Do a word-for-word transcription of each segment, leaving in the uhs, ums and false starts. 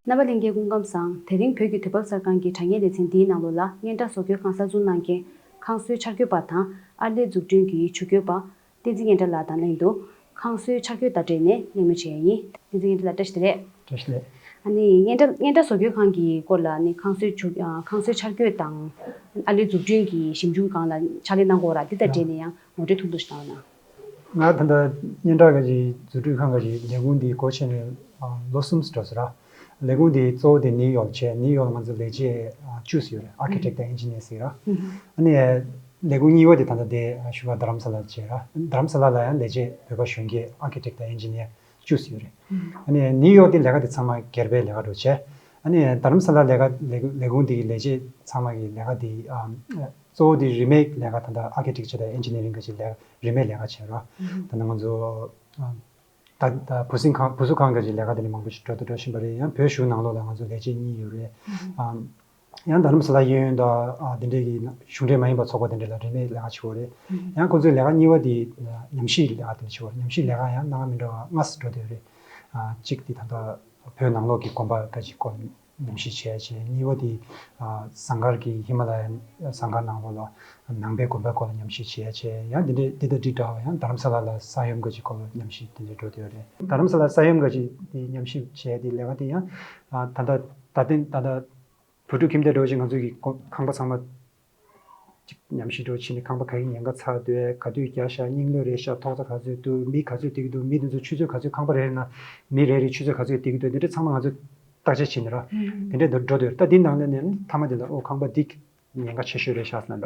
རྣམ་པ་ལྷན་རྒྱས་སྐུ་ཁམས་བཟང་། དེ་རིང་བོད་ཀྱི་དུས་བབ་གསར་ཁང་གི་དྲ་བརྙན་ལེ་ཚན་འདིའི་ནང་ལོགས་ལ་སྙན་གྲགས་བཟོ་བཀོད་ཁང་གསར་འཛུགས་གནང་མཁན་ཁང་བཟོའི་འཆར་འགོད་པ་དང་ཨར་ལས་འཛུགས་སྐྲུན་གྱི་ཇུས་འགོད་པ་བསྟན་འཛིན་སྙན་གྲགས་ལགས་དང་གླེང་འདུག་ཁང་བཟོའི་འཆར་འགོད་དང་འབྲེལ་ནས་གླེང་མོལ་བྱེད་ཡ་ཡིན། བསྟན་འཛིན་སྙན་གྲགས་ལགས་བཀྲ་ཤིས་བདེ་ལེགས། བཀྲ་ཤིས་བདེ་ལེགས། ཨ་ནི་སྙན་གྲགས་སྙན་གྲགས་བཟོ་བཀོད་ཁང་གི་སྐོར་ལ་ནི་ཁང་བཟོའི་ཇུས་ཨ་ཁང་བཟོའི་འཆར་འགོད་དང་ཨར་ལས་འཛུགས་སྐྲུན་གྱི་ཞིབ་འཇུག་སྒང་ལ་ཕྱག་ལས་གནང་གི་ཡོད་ར། འདི་དང་འབྲེལ་ནས་ཡང་ངོ་སྤྲོད་ཐུང་ཐུང་ཞིག་གནང་རོགས་གནང་། ང་ད་ལྟ་སྙན་གྲགས་ཀྱི་འཛུགས་སྐྲུན་ཁང་གི་ལས་ཁུངས་འདི་སྒོ་ཕྱེ་ནས་ཨ་ལོ་གསུམ་འགྲོ་ཟེར་ར། ལས་ཁུངས་འདི་གཙོ་བོ་དེ་ནིའུ་ཡོག་བྱས། ནིའུ་ཡོག་ལ་ང་ཚོ་ལས་བྱེད་ཨ་བཅུ་ཡོད་རེད། ཨར་ཁི་ཊེག་དང་ཨིན་ཇི་ནི་ཡར་ཟེར་ར། ཨ་ནི་ལས་ཁུངས་གཉིས་པ་དེ་ད་ལྟ་དེ་ཞུ་བ་རྡ་རམ་ས་ལ་བྱས་ར། རྡ་རམ་ས་ལ་ལ་ཡང་ལས་བྱེད་བོད་པ་གཞོན་སྐྱེས་ཨར་ཁི་ཊེག་དང་ཨིན་ཇི་ནི་ཡར་བཅུ་ཡོད་རེད། ཨ་ནི་ནིའུ་ཡོག་དེ་ལས་ཀ་དེ་ཚང་མ་སྒེར་པའི་ལས་ཀ་འགྲོ་བྱས། ཨ་ནི་རྡ་རམ་ས་ལ་ལས་ཀ་ལས་ལས་ཁུངས་དེ་གི་ལས་བྱེད་ཚང་མ་གི་ལས་ཀ་དེ་ཨ་གཙོ་བོ་དེ་རིན་མེད་ལས་ཀ་ད་ལྟ་ཨར་ཁི་ཊེག་ཆར་དང་ཨིན་ཇི་ནི་ཡར་གི་ལས་རིན་མེད་ལས་ཀ་བྱས་ར། ད་ལྟ་ང་ཚོ་ཨ་ད་ད་བུ་སྲིང་ཁང་བུ་གཟུགས་ཁང་གི་ལས་ཀ་དེ་འདྲ་མང་པོ་ཞིག་འགྲོ་དང་འགྲོ་བཞིན་པ་རེད། ཡང་བོད་གཞུང་ནང་ལོགས་ལ་ང་ཚོ་ལས་བྱེད་གཉིས་ཡོད་རེད། ཨམ་ཡང་རྡ་རམ་ས་ལ་གཡས་གཡོན་དང་ཨ་དེ་འདྲའི་གི་གཞུང་འབྲེལ་མ་ཡིན་པ་ཚོགས་པ་དེ་འདྲ་ལ་རིན་མེད་ལས་ཀ་བྱེད་ཀྱི་ཡོད་རེད། ཡང་ཁོང་ཚོའི་ལས་ཀ་གཉིས་པ་དེ་ཉམས་ཞིབ་ལས་ཀ་དེ་འདྲ་བྱེད་ཀྱི་ཡོད་རེད། ཉམས་ཞིབ་ལས་ཀ་ཡང་སྣ་ཁ་མི་འདྲ་བ་ལྔ་ཙམ་འགྲོ་བསྡད་ཡོད་རེད། ཨ་གཅིག་དེ་ད་ལྟ་བོད་ནང་ལོགས་ཀྱི་དགོན་པ་འགའ་ཞིག་སྐོར་ཉམས་ཞིབ་བྱས་བྱས། གཉིས་པ་དེ་ཨ་ཟངས་དཀར་གྱི་ཧི་མ་ལ་ཡའི་ཟངས་དཀར་ནང་ལོགས་ལ་ནང་པའི་དགོན་པའི་སྐོར་ལ་ཉམས་ཞིབ་བྱས་བྱས། ཡང་འདི་འདྲའི་འདི་དང་འདི་འདྲ་བ་ཡང་རྡ་རམ་ས་ལ་ལ་ས་ཡོམ་འགའ་ཞིག་སྐོར་ལ་ཉམས་ཞིབ་དེ་འདྲ་འགྲོ་བསྡད་ཡོད་རེད། རྡ་རམ་ས་ལ་ས་ཡོམ་འགའ་ཞིག་དེ་ཉམས་ཞིབ་བྱས་དེ་ལས་ཀ་དེ་ཡང་ཨ་ད་ལྟ་ད་ཐེངས་ད་ལྟ་བོད་ཕྲུག་ཁྱིམ་སྡེ་འདྲ་བོ་ཞིག་ང་ཚོ་གི་ཁང་པ་ཚང་མ་ཅིག་ཉམས་ཞིབ་འདྲ་བོ་བྱས་ནས་ཁང་པ་ག་གི་ཉེན་ཁ་ཚ་འདུག་ག་དུས་རྒྱག་ཤག་སྙིང་ནད་རེད་ཤག་ཐོག་ས་ག་ཚོད་འདུག་མི་ག་ཚོད་བསྡད་ཀྱི་འདུག་མི་དེ་ཚོ་ཆུ་ཚོད་ག་ཚོད་ཁང་པ་རེ་རེ་ན་མི་རེ་རེ་ཆུ་ཚོད་ག་ཚོད་བསྡད་ཀྱི་འདུག་དེ་འདྲ་ཚང་མ་ང་ཚོ་བརྟག་དཔྱད་བྱས་ནས་ར། དེ་འདྲས་འདུག་འགྲོ་འདུག་ད་དེའི་ནང་ནས་ནས་མཐའ་མ་དེ་ལ་ཨོ་ཁང་པ་འདི་ཉེན་ཁ་ཆེ་ཤོས་རེད་ཤག་ཟེར་ན་ར།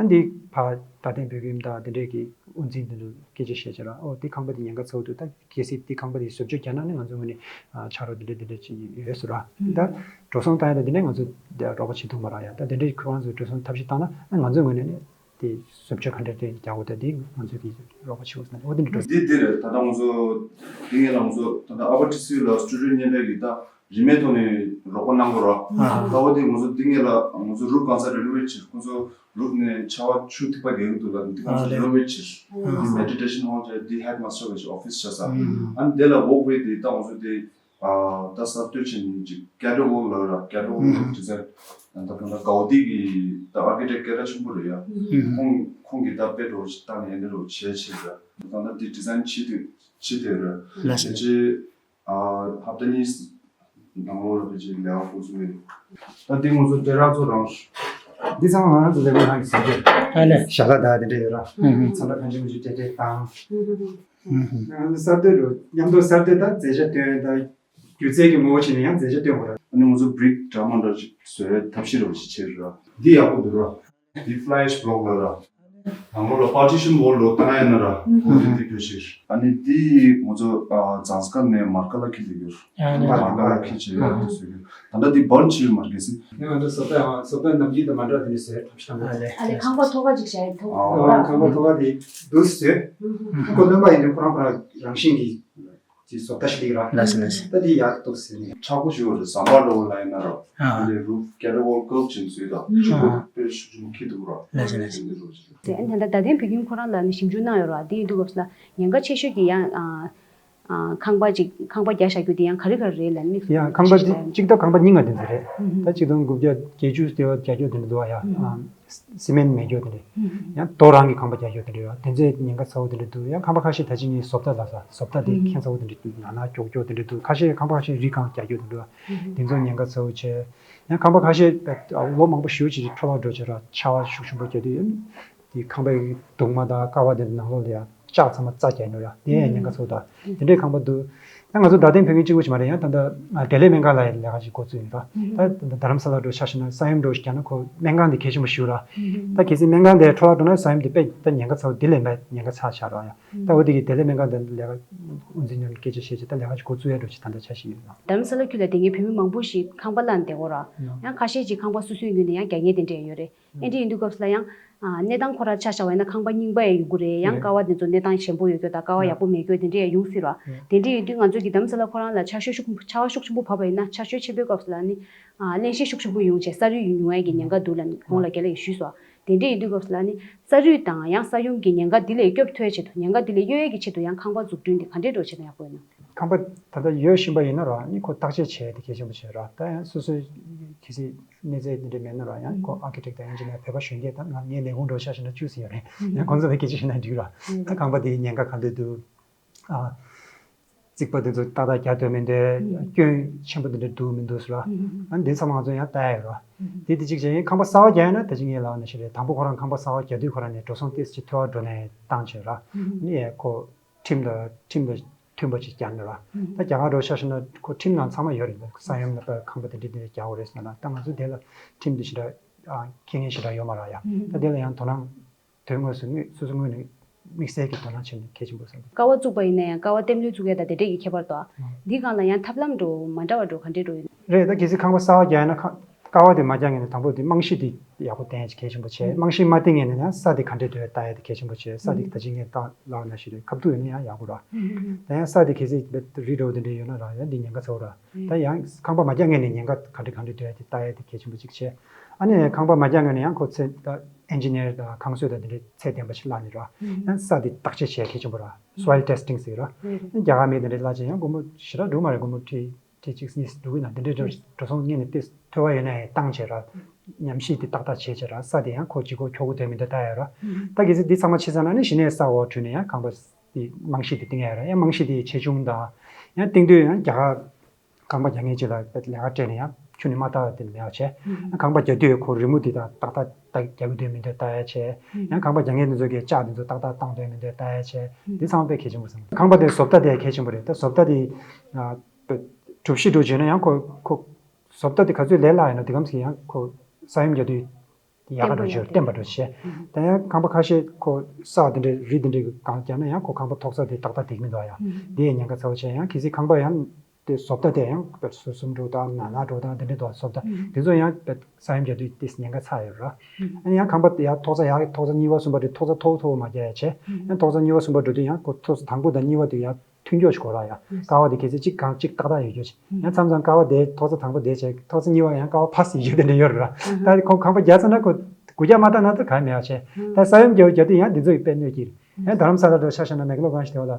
ཨ་འདི་ཕ་ད་ཐེངས་བོད་ཁྱིམ་དང་དེ་འདྲས་ཀྱི་དབུ་འཛིན་དེ་ཚོ་སྐད་ཆ་བཤད་བྱས་ར། ཨོ་དེ་ཁང་པ་འདི་ཉེན་ཁ་ཚ་བོ་འདུག་ད་གལ་སྲིད་དེ་ཁང་པ་དེ་བཟོ་བཅོས་རྒྱག་ན་ནི་ང་ཚོ་ངོས་ནས་ཕྱག་རོགས་དེ་འདྲས་དེ་འདྲས་ཅིག་ཡོད་ཟེར་ར། ད་འགྲོ་སོང་བཏང་ཡ་དང་དེ་འདྲས་ང་ཚོ་རོགས་པ་བྱེད་ཐུབ་མ་རེད་ཡ། ད་དེ་འདྲས་ཁོ་རང་ཚོས་འགྲོ་སོང་ཐབས་ཤེས་བཏང་ན་ཨ་ང་ཚོ་ངོས་ནས་ནི་དེ་བཟོ་བཅོས་ག་འདྲས་དེ་རྒྱག་དགོས་ད་དེ་ང་ཚོས་དེ་རོགས་པ་བྱེད་དགོས་ཟེར་ན་ཨོ་དེ་འདྲས་འགྲོ། འདི་འདི་རེད། ད་ལྟ་ང་ཚོ་འདི་ངེད་ལ་ང་ཚོ་ད་ལྟ་ཨ་བ་ཊི་སི་ལ་སི་ཊུ་ཌི་ཡོ་སྙན་གྲགས་ཀྱི་ད་རིན་མེད་ཐོག་ནས་རོགས་པ་གནང་དགོས་ར། ཨ་ད་འོ་དེ་ང་ཚོ་འདི་ངེད་ལ་ང་ཚོ་རུབ་གང་ས་རེ་ནོ་ཝེ་ཊི་བྱེད། ཁོ་ཚོ་རུབ་ནས་ཆར་པ་ཆུ་ཐིགས་པ་རྒྱག་གི་འདུག་ལ། འདི་ང་ཚོ་ཨ་རེ་ནོ་ཝེ་ཊི་བྱེད། ཨ་འདི་མེ་ཌི་ཊེ་ཤན་ཧོལ་བྱས། འདི་ཧེཌ་མ་སི་ཊར་གི་ཨོ་ཕི་སི་བྱས་ས། ཨ་འདི་ལ་ཝོག་ཝེ་འདི་ད་ང་ཚོ་འདི་ཨ་ད་གསར་གཏོད་བྱས་ནས་ཅིག་ཀེ་ཊི་ཝོལ་ལ་ར། ཀེ་ཊི་ཝོལ་ཌི་ཛའིན། ད་ད་ད་གའོ་ཌི་གི་ད་ཨར་ཀི་ཊེག་སྐད་གྲགས་ཆེན་པོ་རེད་ཡ། ཁོང་ཁོང་གི་ད་དཔེ་འདྲ་བོ་ཞིག་བཏང་ནས་ཨ་འདི་འདྲ་བོ་བྱས་བྱས་ར། ད་ད་འདི་ཌི་ཛའིན་བྱེད་དུས་བྱེད་དེ་ར། ལགས་སོ། བྱས་རྗེས། ཨ་ཧབ་ཏ་གཉིས་ནང་ལོགས་ལ་ཕལ་ཆེར་ལས་ཀ་འགོ་ཚུགས་ཡོད། ད་འདི་ང་ཚོ་སྤྲེལ་ར་ཚོ་རང་། འདི་ཚང་མ་ང་ཚོ་ལས་ཁུངས་ནང་གི་ཟིན་རྒྱུ། ཨ་ལས། ཞལ་ལག་དང་དེ་འདྲ་ཡོད་ར། ཨུ་ཧུ། ཚོང་ལས་ཕན་ཆད་མུ་ཅིག་སྤྲད་སྤྲད་བཏང་། ཨུ་ཧུ། ང་ཚོ་གསར་གཏོད་རུ་མཉམ་དུ་གསར་གཏོད་དང་མཛེས་ཆ་སྟོན་དང་། སྒྱུ་རྩལ་གྱི་ངོ་བོ་བྱས་ནས་ཡང་མཛེས་ཆ་སྟོན་དགོས་ར། ཨ་ནི་ང་ཚོ་བྷི་རིག་འདྲ་མ་འདྲ་ཅིག་བཟོ་ཡའི་ཐབས་ཤེས་རུ་ཅིག་བྱས་ར། འདི་ཡག་པོ་འདུག་ར། འདི་ཕི་ལེ་ཤི་བྷི་ལོག་ལ་ར། ནང་ལོགས་ལ་པར་ཊི་ཤན་ཝོལ་ལོ་བཏང་ཡ་ན་ར། ཨོ་དེ་འདི་དགོས་ཤིག་ཨ་ནི་འདི་ང་ཚོ་ཨ་ཛངས་དཀར་ནས་མར་ཀ་ལ་འཁྱེར་ལེ་ཡོད། ཨ་ནི་མར་ཀ་ལ་འཁྱེར་བྱས་ཡ་འདི་བཟོས་ཡོད། ད་ལྟ་འདི་བར་ཕྱིར་མར་གས་སི། ནི་ང་ཚོ་བཟོ་ལྟ་ཡང་བཟོ་ལྟ་ནམ་རྒྱུན་དང་མ་འདྲ་བ་དེ་འདྲ་བཟོས་ཐབས་ཤེས་གནང་། ཨ་ལས། ཨ་ལས་ཁང་པ་ཐོག་ཁ་ཅིག་བྱས་ཐོག་ཨ་ཁང་པ་ཐོག་ཁ་དེ་འདུག་བཟོས། ཁོ་རྣོན་པ་ཡིན་དུས་ཁོ་རང་ཁོ་རང་རང་བཞིན་གྱིས། ཅིག་བཟོ་ལྟ་ཞིག་རེད་ར། ལགས་སོ་ལགས་སོ། ད་འདི་ཡག་ཏོག་ཟེར་ནས། ཆག་སྒོ་ཞིག་ཡོད་རེད། ཟམ་པ་འདྲ་བོ་ལ་ཡིན་ན་ར། ཨ། ཨ་ལས་རུབ་ཀེ་ཊི་ཝོལ་ཀརབ་ཅིག་བཟོས་དང་ཨ། ཤུག་པ་དཔེ་ཤུགས་ཆེན་པོ་འཁྱེར་འདུག་ར། ལགས་སོ་ལགས་སོ། འདི་འདྲ་བོ་ཞིག་རེད། དེ་ཨ་ནི་ད་ལྟ་ད་ཐེངས་བོད་ཁྱིམ་ཁོ་རང་ལ་ནི་ཞིབ་འཇུག་གནང་ཡོད་ར། འདི་ཡིན་དུས་སྐབས་སུ་ལ་ཉེན་ཁ་ཆེ་ཤོས་ཀྱི་ཡང་ཨ་ཨ་ཁང་པ་ཅིག་ཁང་པ་རྒྱག་བཞག་རྒྱུ་དེ་ཡང་ག་རེ་ག་རེ་རེད་ལབ་ནི། ཡང་ཁང་པ་འདི་གཅིག་ད་ཁང་པ་རྙིང་བ་དེ་ཚོ་རེད། ཨུ་ཧུ། ད་གཅིག་སྟོང་དགུ་བརྒྱ་བརྒྱད་ཅུ་དེ་བ་བརྒྱད་ཅུ་དེ་འདྲ་འདུག་བ་ཡ། ཨུ་ཧུ། ཨ། སི་མེན་མེད་རྒྱུ་དེ་འདྲ། ཡང་རྡོ་རང་གི་ཁང་པ་རྒྱག་རྒྱུ་དེ་འདྲ་ཡོད། དེ་ཚོའི་ཉེན་ཁ་ཚ་བོ་དེ་འདྲ་འདུག་ཡང་ཁང་པ་ཁ་ཤས་ད་ཅི་ངའི་བཟོ་ལྟ་ལ་ས་བཟོ་ལྟ་དེ་ཁྱད་མཚར་བོ་དེ་འདྲ་འདུག་ནང་ན་ཀྱོག་ཀྱོག་དེ་འདྲ་འདུག་ཁ་ཤས་ཁང་པ་ཁ་ཤས་རི་སྒང་རྒྱག་རྒྱུ་དེ་འདྲ། དེ་ཚོ་ཉེན་ཁ་ཚ་བོ་བྱས། ཡང་ཁང་པ་ཁ་ཤས་ལོ་མང་པོ་ཞེ་པོ་ཅིག་འཕྲོ་བརླག་འགྲོ་བྱས་ར། ཆར་པ་ཤུགས་ཆེན་པོ་རྒྱག་དུས་དེ་ཁང་པའི་གདུང་མ་དང་ཀ་བ་དེ་ནང་ལོགས་ལ་ཡང་ལྕགས་ཚང་མ་རྩ་རྒྱག་ནོ་ཡ། དེ་ཡང་ཉེན་ཁ་ཚ་བོ་དང་དེ་འདྲའི་ཁང་པ་འདུག་ད་ང་ཚོ་ད་ཐེངས་བོད་ཁྱིམ་གཅིག་པོ་ཞིག་མ་རེད། ཡང་ད་ལྟ་འབྲེལ་ཡོད་སྨན་ཁང་ལ་ཡང་ལས་ཀ་ཞིག་འགོ་བཙུགས་ཡིན་ར། ད་ད་རྡ་རམ་ས་ལ་འགྲོ་ཆ་བཞག་ན་ས་ཡོམ་འགྲོ་ཞིག་རྒྱག་ན་ཁོ་སྨན་ཁང་དེ་གལ་ཆེན་པོ་ཞིག་ར། ད་གལ་སྲིད་སྨན་ཁང་དེ་འཕྲོ་བརླག་འགྲོ་ན་ས་ཡོམ་དེ་དཔེ་ད་ཉེན་ཁ་ཚ་བོ་དེ་ལས་མེད་ཉེན་ཁ་ཚ་ཆགས་ར་ཡ། ད་འོ་དེ་གི་འབྲེལ་ཡོད་སྨན་ཁང་དེ་ལས་ཀ་དབུ་འཛིན་ནས་སྐད་ཆ་བཤད་ཅིག་ད་ལས་ཀ་ཞིག་འགོ་བཙུགས་ཡ་འགྲོ་ཞིག་ད་ལྟ་ཆ་ཞིག་ཡོད་ར། རྡ་རམ་ས་ལ་ཁུལ་ལ་དེ་སྔའི་བོད་མི་མང་པོ་ཞིག་ཁང་པ་བརླགས་བསྡད་ཡོད་ར། ཡང་ཁ་ཤས་ཀྱིས་ཁང་པ་སོ་སོའི་ངོས་ནས་ཡང་རྒྱག་མཁན་དེ་འདྲ་ཡོད་རེད། ཨེ་འདྲ་ཡིན་དུས་སྐབས་སུ་ལ་ཡང་ཨ་གནས་སྟངས་ཁོ་རང་ཆ་བཞག་པ་ཡིན་ན་ཁང་པ་རྙིང་པ་ཡང་ཡོང་གི་རེད། ཡང་ཀ་བ་དེ་ཚོ་གནས་སྟངས་ཞན་པོ་ཡོད་རྒྱུ་དང་ཀ་བ་ཡག་པོ་མེད་རྒྱུ་དེ་འདྲ་ཡང་ཡོང་སྲིད་ར། དེ་འདྲ་ཡིན་དུས་ང་ཚོ་གི་རྡ་རམ་ས་ལ་ཁོ་རང་ལ་ཆར་ཞོད་ཤུགས་ཆར་པ་ཤུགས་ཆེན་པོ་བབས་པ་ཡིན་ན་ཆར་ཞོད་ཆེན་པོའི་སྐབས་སུ་ལ་ནི་ཨ་གླེན་གཤེར་ཤུགས་ཆེན་པོ་ཡོང་བྱས་ས་རུད་ཡོང་ཡ་གི་ཉེན་ཁ་འདུག་ལབ་ནི་གོང་ལ་རྒན་ལགས་ཀྱིས་ཞུས་སོང་། དེ་འདྲ་ཡིན་དུས་སྐབས་སུ་ལ་ནི་ས་རུད་དང་ཡང་ས་ཡོམ་གྱི་ཉེན་ཁ་འདི་ལས་སྐྱོབ་ཐུབ་ཡ་ཆེད་དུ་ཉེན་ཁ་འདི་ལས་གཡོལ་ཡ་གི་ཆེད་དུ་ཡང་ཁང་པ་འཛུགས་སྐྲུན་འདི་ག་འདྲས་འགྲོ་བྱས་ན་ཡག་པོ་ཡོད་ན། ཁང་པ་ད་ལྟ་ཡོད་བཞིན་པ་ཡིན་ན་ར་ནི་ཁོ་བརྟག་དཔྱད་བྱས་ཏེ་གལ་ཆེན་པོ་བྱས་ར། ད་ཡང་སོ་སོའི་གལ་སྲིད་གནས་ཚད་འདི་འདྲ་མེད་ན་ར་ཡང་ཁོ་ཨར་ཁི་ཊེག་དང་ཨེན་ཇི་ནི་ཡར་བོད་པ་གཞོན་སྐྱེས་ད་ང་ངའི་ལས་ཁུངས་འགྲོ་ཤག་ཤིག་ན་བཅུ་ཙམ་ཡོད་རེད། ཡང་ཁོང་ཚོ་ལ་སྐད་ཆ་བཤད་ན་འགྲིག་ར། ད་ཁང་པ་འདིའི་ཉེན་ཁ་ག་འདྲ་འདུག་ཨ། རྩིག་པ་འདི་ཚོ་ཏག་ཏག་རྒྱག་འདོད་མི་འདོད། སྐྱོན་ཆེན་པོ་འདི་འདྲ་འདུག་མི་འདུག་ཟེར་ར། ཨ་འདི་ཚང་མ་ང་ཚོ་ཡང་ལྟ་ཡ་ར། དེ་དེ་གཅིག་བྱས་ཡིན། ཁང་པ་གསར་པ་རྒྱག་ཡ་ན་ད་ཅི་ངས་ལབ་ནང་བཞིན་རེད། དང་པོ་ཁོ་རང་ཁང་པ་གསར་པ་རྒྱག་དུས་ཁོ་རང་ནས་འགྲོ་སོང་ཏོག་ཙམ་ཅིག་འཐོལ་བ་འགྲོ་ནས་བཏང་བྱས་ར། ཨ་ནི་ཡ་ཁོ་ཁྲིམས་དང་ཁྲིམས་དང་མཐུན་པ་ཅིག་རྒྱག་ནི་ར། ད་རྒྱ་གར་འགྲོ་ཤག་ཤིག་ན་ཁོ་ཁྲིམས་ནང་ཚང་མ་ཡོད་རེད། ས་ཡོམ་ནང་ཁང་པ་དེ་འདྲ་དེ་འདྲ་རྒྱག་དགོས་རེད་ཟེར་ན། ད་ང་ཚོ་དེ་ལ་ཁྲིམས་དེ་ཞེ་དྲག་ཨ་ཁེ་ངན་ཞེ་དྲག་ཡོད་མ་རེད་ཡ། ད་དེ་ལ་ཡང་དོ་སྣང་དོན་དངོས་སུ་དངོས་སོ་སོ་དངོས་ནས་དམིགས་བསལ་གྱི་དོ་སྣང་བྱེད་ནི་གལ་ཆེན་པོ་བསམ། ཀ་བ་བཙུགས་པ་ཡིན་ན་ཡང་ཀ་བ་ལྟེབ་ལེབ་བཙུགས་ཡ་དང་དེ་འདྲས་ཀྱི་ཁྱད་པར་དང་། འདི་སྒང་ལ་ཡང་ཐབས་ལམ་འགྲོ་མ་འདྲ་བ་འགྲོ་ག་འདྲས་འགྲོ་ཡོད། རེད། ད་གལ་སྲིད་ཁང་པ་གསར་པ་རྒྱག་ཡ་ན་ཁ་ཀ་བ་དེ་མ་རྒྱག་ངེས་ནས་དང་པོ་དེ་རྨང་གཞི་དེ་ཡག་པོ་བསྟེན་ཡ་གལ་ཆེན་པོ་བྱས། རྨང་གཞི་མ་བསྟེན་ངེས་ནས་ཡང་ས་དེ་ག་འདྲས་འདུག་ལྟ་ཡ་དེ་གལ་ཆེན་པོ་བྱས། ས་དེ་ད་ཅི་ངས་ལྟ་ལབ་ནང་བཞིན་རེད། ཁ་བསྡུ་ཡོད་ན་ཡང་ཡག་པོ་རེད། ད་ཡང་ས་དེ་གལ་སྲིད་རི་འདྲ་བོ་དེ་འདྲས་ཡོད་ན་ར་ཡང་འདི་ཉེན་ཁ་ཚ་བོ་ར། ད་ཡང་ཁང་པ་མ་རྒྱག་ངེས་ནས་ཉེན་ཁ་ག་འདྲས་ག་འདྲས་འདུག་ཡ་དེ་ལྟ་ཡ་དེ་གལ་ཆེན་པོ་གཅིག་བྱས། ཨ་ནི་ཁང་པ་མ་རྒྱག་ངེས་ནས་ཡང་ཁོ་ཚད་ད་ཨེན་ཇི་ནི་ཡར་དང་ཁང་བཟོ་དང་དེ་འདྲས་ཚད་ལྡན་པ་ཞིག་ལབ་ནས་ར། ཡང་ས་དེ་བརྟག་དཔྱད་བྱས་གལ་ཆེན་པོ་ར། སོའིལ་ཊེ་སི་ཊིང་ཟེར་ར། རྒྱ་གར་མི་དེ་འདྲས་ལབ་བྱས་ཡང་སྒོར་མོ་ཞེ་དྲག་འགྲོ་མ་རེད། སྒོར་མོ་ཁྲི་ཁྲི་གཅིག་གཉིས་འགྲོ་གི་ན་དེ་འདྲས་འགྲོ་འགྲོ་སོང་ངེས་ནས་དེ་འཐོལ་བ་ཡོད་ན་ཡང་བཏང་བྱས་ར། ཉམས་ཞིབ་དེ་ཏག་ཏག་བྱས་བྱས་ར། ས་དེ་ཡང་ཁོ་ལྗིད་ཁོག་འཁྱོག་གི་འདུག་མི་འདུག་ལྟ་ཡ་ར། ད་གལ་སྲིད་འདི་ཚང་མ་ཕྱི་ས་ན་ནི་གཞི་ནས་ས་འོག་བྲུས་ནས་ཡང་ཁང་པ་དེ་རྨང་གཞི་དེ་བཏིང་ཡ་ར། ཡང་རྨང་གཞི་དེ་ཆེ་ཆུང་དང་། ཡང་བཏིང་དུས་ཡང་རྒྱ་གར་ཁང་པ་རྒྱག་མཁན་ཅིག་ལ་ལས་ཀ་སྤྲད་ནས་ཡང་ཁྱོན་ནས་མ་བལྟ་བ་དེ་མེད་པ་བྱས། ཁང་པ་རྒྱག་དུས་ཁོ་རི་མོ་དེ་དང་ཏག་ཏག་ཏག་རྒྱག་གི་འདུག་མི་འདུག་ལྟ་ཡ་བྱས། ཡང་ཁང་པ་རྒྱག་མཁན་དེ་ཚོ་གིས་ལྕགས་དེ་ཚོ་ཏག་ཏག་བཏང་འདུག་མི་འདུག་ལྟ་ཡ་བྱས། འདི་ཚང་མ་དཔེ་གལ་ཆེན་པོ་བསམ། ཁང་པ་དེ་བཟོ་ལྟ་དེ་གལ་ཆེན་པོ་རེད། ད་བཟོ་ལྟ་དེ་གྲུབ་གཞི་འགྲོ་བྱས་ན་ཡང་ཁོ་ཁོ་བཟོ་ལྟ་དེ་ག་ཚོད་ལས་སླ་ཡིན་ན་དེ་གམ་ཞིག་ཡང་ཁོ་ས་ཡོམ་རྒྱག་དུས་ཡག་ག་འགྲོ་བྱས་བརྟན་པ་འགྲོ་བྱས། ད་ཡང་ཁང་པ་ཁ་ཤས་ཁོ་ས་དེ་འདྲའི་རི་དེ་འདྲའི་གི་སྒང་བརྒྱབ་ན་ཡང་ཁོ་ཁང་པ་ཐོག་ས་དེ་ཏག་ཏག་འདུག་མི་འདུག་ཡ། དེ་ཡང་ཉེན་ཁ་ཚ་བོ་བྱས། ཡང་གལ་སྲིད་ཁང་པ་ཡང་དེ་བཟོ་ལྟ་དེ་ཡང་ཟུར་གསུམ་འགྲོ་དང་ནང་ན་འགྲོ་དང་དེ་འདྲའི་འདུག་བཟོ་ལྟ་དེ་ཚོ་ཡང་ས་ཡོམ་རྒྱག་དུས་དེ་ཉེན་ཁ་ཚ་ཡོད་ར། ཨ་ནི་ཡང་ཁང་པ་ཡང་ཐོག་ས་ཡང་ཐོག་ས་གཉིས་པ་གསུམ་པ་དེ་ཐོག་ས་མཐོ་པོ་མཐོ་པོ་མ་རྒྱག་ཡ་བྱས། ཡང་ཐོག་ས་གཉིས་པ་གསུམ་པ་འགྲོ་དུས་ཡང་ཁོ་ཐོག་ས་དང་པོ་དང་གཉིས་པ་དེ་ཡང་མཐུན་ཕྱོགས་ཤིག་དགོས་ར་ཡ། ཀ་བ་དེ་གལ་སྲིད་གཅིག་གང་གཅིག་ཏག་ཏག་ཡོད་རྒྱུ་ཞིག་ཡང་མཚམས་མཚམས་ཀ་བ་དེ་ཐོག་ས་དང་པོ་དེ་བྱས། ཐོག་ས་གཉིས་པ་ཡང་ཀ་བ་ཕར་ཟིན་རྒྱུ་དེ་འདྲ་ཡོད་ར། ད་ཁོ་ཁང་པ་རྒྱག་ཚར་ན་ཁོ་སྒུག་རྒྱག་མ་བཏང་ན་ད་ག་ཡང་མེད་པ་བྱས། ད་ས་ཡོམ་རྒྱག་རྒྱག་དུས་ཡང་འདི་ཚོ་ཡི་དཔེ་གནོད་ཀྱི་རེད། ཡང་རྡ་རམ་ས་ལ་འགྲོ་ཆ་བཞག་ན་མེག་ལོ་གྷན་ཇི་དེ་བ་ལ་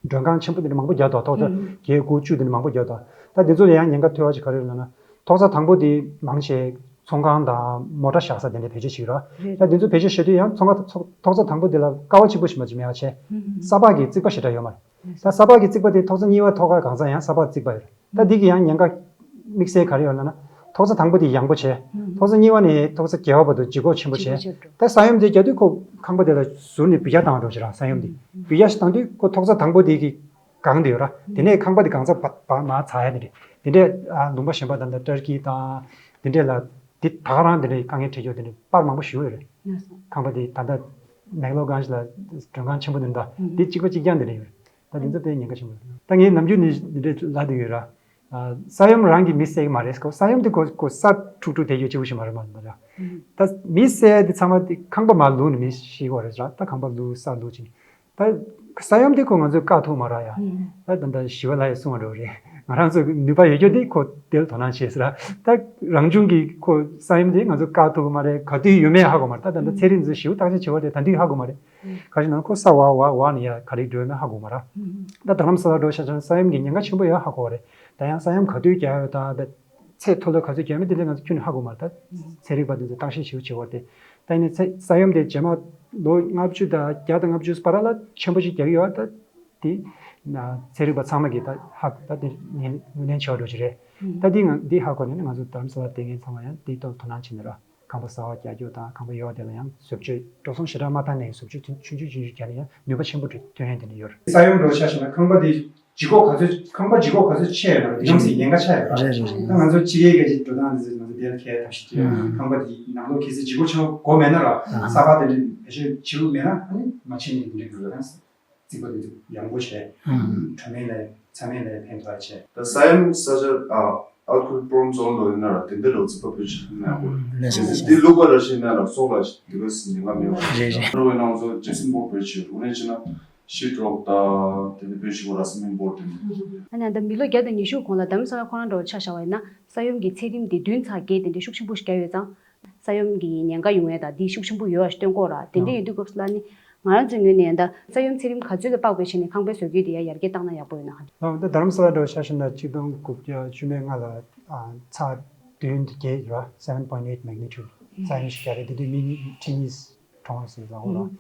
མགྲོན་ཁང་ཆེན་པོ་དེ་འདྲ་མང་པོ་རྒྱག་འདུག་ཐོག་ས་བརྒྱད་དགུ་བཅུ་དེ་འདྲ་མང་པོ་རྒྱག་འདུག་ད་འདི་ཚོ་ལ་ཡང་ཉེན་ཁ་ཐོལ་བ་ཅིག་ག་རེ་རེད་ལབ་ན། ཐོག་ས་དང་པོ་དེ་མང་ཆེ་ཚོང་ཁང་དང་མོ་ཊ་བཞག་ས་དེ་འདྲ་བེད་སྤྱོད་བྱེད་ཀྱི་ར། ད་འདི་ཚོ་བེད་སྤྱོད་བྱེད་དུས་ཡང་ཚོང་ཁང་ཐོག་ཐོག་ས་དང་པོ་དེ་ལ་ཀ་བ་གཅིག་པོ་ཞིག་མ་གཏོགས་མེད་པ་བྱས། ས་ཕག་གི་རྩིག་པ་ཞེ་དྲག་ཡོད་མ་རེད། ད་ས་ཕག་གི་རྩིག་པ་དེ་ཐོག་ས་གཉིས་པ་ཐོག་ཁ་གང་ས་ཡང་ས་ཕག་རྩིག་པ་ཡོད་རེད། ད་འདི་གི་ཡང་ཉེན་ཁ་དམིགས་བསལ་ག་རེ་ཡོད་ལབ་ན། ཐོག་ས་དང་པོ་དེ་ཡངས་པོ་བྱས། ཐོག་ས་གཉིས་པ་ནས་ཐོག་ས་བརྒྱད་པ་བར་དུ་ལྗིད་ཁོག་ཆེན་པོ་བྱས། ད་ས་ཡོམ་དེ་རྒྱག་དུས་ཁོ་ཁང་པ་དེ་ལ་ཟུར་ནས་འབུད་རྒྱག་བཏང་བ་འདྲ་བོ་ཞིག་ར། ས་ཡོམ་དེ་འབུད་རྒྱག་ཞིག་བཏང་དུས་ཁོ་ཐོག་ས་དང་པོ་དེ་གི་གང་དེ་ཡོད་ར། དེ་ནས་ཁང་པ་དེ་གང་ས་བ་བ་མར་འཛེག་ཡ་དེ་རེད། དེ་འདྲས་ཨ་ལུང་པ་གཞན་པ་ད་ལྟ་ཏར་ཀི་དང་དེ་འདྲས་ལ་དེ་ད་ག་རང་དེ་འདྲས་དཀའ་ངལ་འཕྲད་ཀྱོག་དེ་འདྲས་པར་མང་པོ་ཞིག་ཡོད་རེད། ཁང་པ་དེ་ད་ལྟ་མེག་ལོ་གྷན་ཇི་ལ་མགྲོན་ཁང་ཆེན་པོ་དེ་འདྲ་དེ་གཅིག་པ་གཅིག་རྐྱང་དེ་འདྲས་ཡོད་རེད། ད་དེ་ཚོ་དཔེ་ཉེན་ཁ་ཆེན་པོ་རེད། ད་ངས་ནམ་རྒྱུན་ནས་འདི་འདྲས་ལབ་བསྡད་ཡོད་ར། ས་ཡོམ་རང་གིས་མི་བསད་ཀྱི་མ་རེད་ཟེར། ས་ཡོམ་དེ་ཁོ་ཁོ་ས་འཁྲུག་འཁྲུག་དེ་ཡོད་ཅིག་པོ་ཞིག་མ་རེད་མ་རེད་ར། ད་མི་བསད་དེ་ཚང་མ་དེ་ཁང་པ་མར་བླུགས་ནས་མི་ཤི་གི་རེད་ར། ད་ཁང་པ་བླུགས་ས་བླུགས་ཅིག་ད་ས་ཡོམ་དེ་ཁོ་ང་ཚོས་བཀག་ཐུབ་མ་རེད་ཡ། ད་ད་ལྟ་ཞི་བ་ལྷ་ཡིས་གསུངས་པ་འདྲ་བོ་རེད། ང་རང་ཚོ་ནུས་པ་ཡོད་རྒྱུ་དེ་ཁོ་དེ་ལ་དོ་སྣང་བྱས་ཟེར་ར། ད་རང་བྱུང་གི་ཁོ་ས་ཡོམ་དེ་ང་ཚོས་བཀག་ཐུབ་ཀྱི་མ་རེད། ག་དུས་ཡོང་མིན་ཧ་གོ་མ་རེད། ད་ད་ལྟ་ཚན་རིག་འཛིན་ཞིབ་བརྟག་དཔྱད་བྱེད་པ་དེ་ད་དུས་ཧ་གོ་མ་རེད། ག་རེ་ན་ཁོ་ས་འོག་འོག་འོག་ནས་ཡར་ག་རེ་འགྲོ་ཡོད་མེད་ཧ་གོ་མ་རེད། ད་རྡ་རམ་ས་ལ་འགྲོ་ཤག་ཅང་ས་ཡོམ་གྱི་ཉེན་ཁ་ཆེན་པོ་ཡོད་ཧ་གོ་བ་རེད། ད་ཡང་ས་ཡོམ་ག་དུས་རྒྱག་ཡོད་དང་ཚད་མཐོ་ལོས་ག་ཚོད་རྒྱག་མིན་དེ་འདྲ་ང་ཚོ་ཁྱོན་ནས་ཧ་གོ་མ་རེད། ད་ཚན་རིག་པ་དེ་ཚོས་བརྟག་དཔྱད་ཞིབ་བྱེད་བར་དེ། ད་ཡིན་ནའི་ཚེ་ས་ཡོམ་དེ་རྗེས་མ་ལོ་ལྔ་བཅུ་དང་བརྒྱ་དང་ལྔ་བཅུ་བར་ལ་ཆེན་པོ་ཞིག་རྒྱག་གི་ཡོད། ད་དེ་ན་ཚན་རིག་པ་ཚང་མ་གིས་ད་ཧ་ད་དེ་ངོས་ལེན་བྱེད་པ་འགྲོ་གི་རེད། ད་དེ་ང་འདི་ཧ་གོ་ནས་ང་ཚོ་རྡ་རམ་ས་ལ་བསྡད་མཁན་ཚང་མ་ཡང་དེའི་ཐོག་དོ་སྣང་བྱེད་ནས་ར། ཁང་པ་གསར་པ་རྒྱག་རྒྱུ་དང་ཁང་པ་ཡོད་པ་དེ་ལ་ཡང་བཟོ་བཅོས་འགྲོ་སོང་ཞེ་དྲག་མ་བཏང་ནས་བཟོ་བཅོས་ཆུང་ཆུང་ཆུང་ཆུང་རྒྱག་ན་ཡང་ནུས་པ་ཆེན་པོ་ཐོན་ཡ་དེ་འདྲ་ཡོད་རེད། ས་ཡོམ་འགྲོ་ཆ་བཞག་ན་ཁང་པ་དེ་ལྗིད་ཁོག་ག་ཚོད་ཁང་པ་ལྗིད་ཁོག་ག་ཚོད་ཆེ་ཡོད་ན་དེ་ཙམ་ཞིག་ཉེན་ཁ་ཆགས་ཡོད་རེད། རེད་རེད་རེད། ད་ང་ཚོ་སྤྱི་ཡའི་ག་ཅིག་འགྲོ་སྟངས་དེ་ཚོ་ང་ཚོ་དེ་ལ་ཁྱད་ཐབས་ཤིག་ཅིག་ཁང་པ་དེ་ནང་ལོགས་གལ་སྲིད་ལྗིད་ཁོག་ཆེན་པོ་དགོས་མེད་ན་ར་ས་ཕག་དེ་འདྲ་བེད་སྤྱོད་བྱེད་དགོས་མེད་ན་ཨ་ནི་མ་ཕྱིན་ནས་དེ་འདྲ་འགྲོ་ད། རྩིག་པ་དེ་ཚོ་ཡངས་པོ་བྱས། ཨང་། དྲོ་མེད་ལ་ཚ་མེད་ལ་ཕན་ཐོགས་བྱས། ད་ས་ཡོམ་ས་ཆ་ཨ་earthquake prone zone ལོ་ཡིན་ན་ར་དེ་འདྲ་ལོ་རྩིག་པ་བེད་སྤྱོད་ཐུབ་ན་ཡག་པོ་རེད། ལགས་སོ་ལགས་སོ། འདི་ལུག་པ་ར་ཤི་ན་ར་སྲོག་ལ་དེ་ག་སི་ཉེན་ཁ་མེད་པ་རེད། རེད་རེད། ཨ་ནི་ང་ཚོ་ཇེབ་སན་བོར་བེད་སྤྱོད་འོ་ནས་བྱས་ན་ཤི་ཊི་རོག་དང་དེ་འདྲ་བེད་སྤྱོད་དགོས་ར་སི་མེན་བོར་དེ་འདྲ། ཨ་ནི་ད་མི་ལོ་བརྒྱ་དང་ཉི་ཤུ་གོང་ལ་རྡ་རམ་ས་ལ་ཁོ་རང་འགྲོ་ཆ་བཞག་པ་ཡིན་ན་ས་ཡོམ་གྱི་ཚད་རིམ་དེ་བདུན་ཚེག་བརྒྱད་དེ་འདྲ་ཤུགས་ཆེན་པོ་ཞིག་བརྒྱབ་ཡོད་ཙང་། ས་ཡོམ་གྱི་ཉེན་ཁ་ཡོང་ཡས་དང་འདི་ཤུགས་ཆེན་པོ་ཡོད་པ་ཞིག་སྟོན་གྱི་ཡོད་ར། དེ་འདྲ་ཡིན་དུས་སྐབས་སུ་ལ་ནི་ ང་རང་ཚོའི་ངོས་ནས་ད་ས་ཡོམ་ཚད་རིམ་ག་ཚོད་ལ་དཔག་པའི་ཆ་ནས་ཁང་པའི་བཟོ་བཀོད་དེ་ཡང་ཡར་རྒྱས་བཏང་ན་ཡག་པོ་ཡོད་ན། ལགས་ད་རྡ་རམ་ས་ལ་འདྲ་བོ་ཆ་བཞག་ན་གཅིག་སྟོང་དགུ་བརྒྱ་བཅུ་མེད་ལྔ་ལ་ཨ་ཚེག་བདུན་དེ་བརྒྱད་ཡོད་ར། seven point eight magnitude ས་ཡོམ་ཞིག་བརྒྱབ་རེད། དེ་དུས་མི་ཁྲི་གཉིས་གྲོངས་ཟིན་ལ་འོ་ར།